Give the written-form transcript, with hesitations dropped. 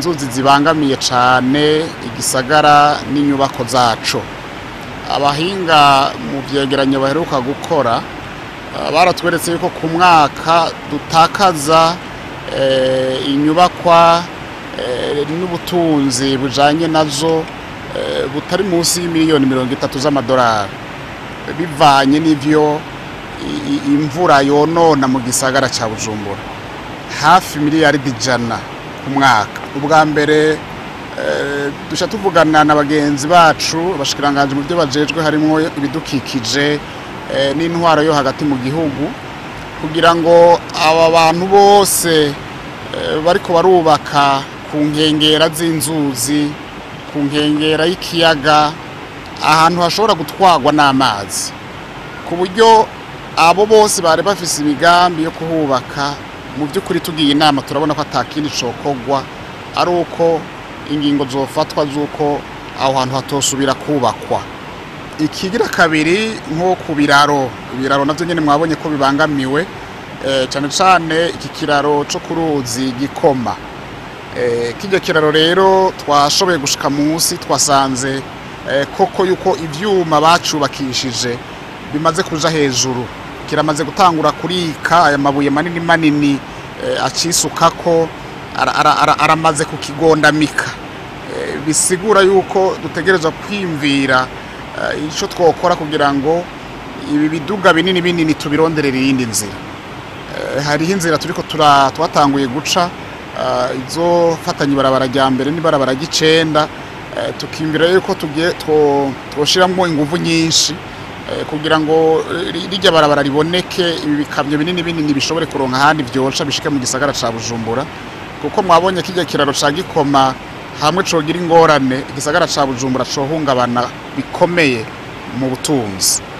Inzuzi zibangamiye cane igisagara n'inyubako zaco. Abahinga mu vyegeranyo baheruka gukora baratweretse yuko ku mwaka dutakaza inyubakwa n'ubutunzi bujanye nazo butari munsi y'imiliyoni 30 z'amadolari, bivanye n'ivyo imvura yonona mu gisagara ca Bujumbura, hafi miliyaridi 100 ku mwaka. Ubwa mbere duca tuvugana na bagenzi bacu abashikiranganje mu byo bajejwe, harimwo ibidukikije n'intwaro yo hagati mu gihugu, kugira ngo aba bantu bose bariko barubaka ku nkengera z'inzuzi, ku nkengera y'ikiyaga, ahantu hashobora gutwarwa n'amazi, ku buryo abo bose bari bafise imigambi yo kuhubaka, mu by'ukuri tugiye inama turabona ko atakindi cokorwa ari uko ingingo zofatwa z'uko aho hantu hatosubira kubakwa. Ikigira kabiri, nko ku biraro, ibiraro navyo nyene mwabonye ko bibangamiwe, cane cane iki kiraro co ku ruzi Gikoma. Kirya kiraro rero twashoboye gushika munsi, twasanze koko yuko ivyuma bacubakishije bimaze kuja hejuru, kiramaze gutangura kurika. Aya mabuye manini manini acisukako aramaze kukigondamika. Bisigura yuko dutegerezwa kwiyumvira ico twokora kugira ngo ibi biduga binini binini tubironderere iyindi nzira. Hariho inzira turiko twatanguye guca izofatanya ibarabara rya mbere n'ibarabara ry'icenda, tukiyumvira yuko tugiye twoshiramwo inguvu nyinshi kugira ngo rirya barabara riboneke, ibi bikamyo binini binini bishobore kuronka ahandi vyoca bishike mu gisagara ca Bujumbura, kuko mwabonye kirya kiraro ca Gikoma hamwe cogira ingorane, igisagara ca Bujumbura cohungabana bikomeye mu butunzi.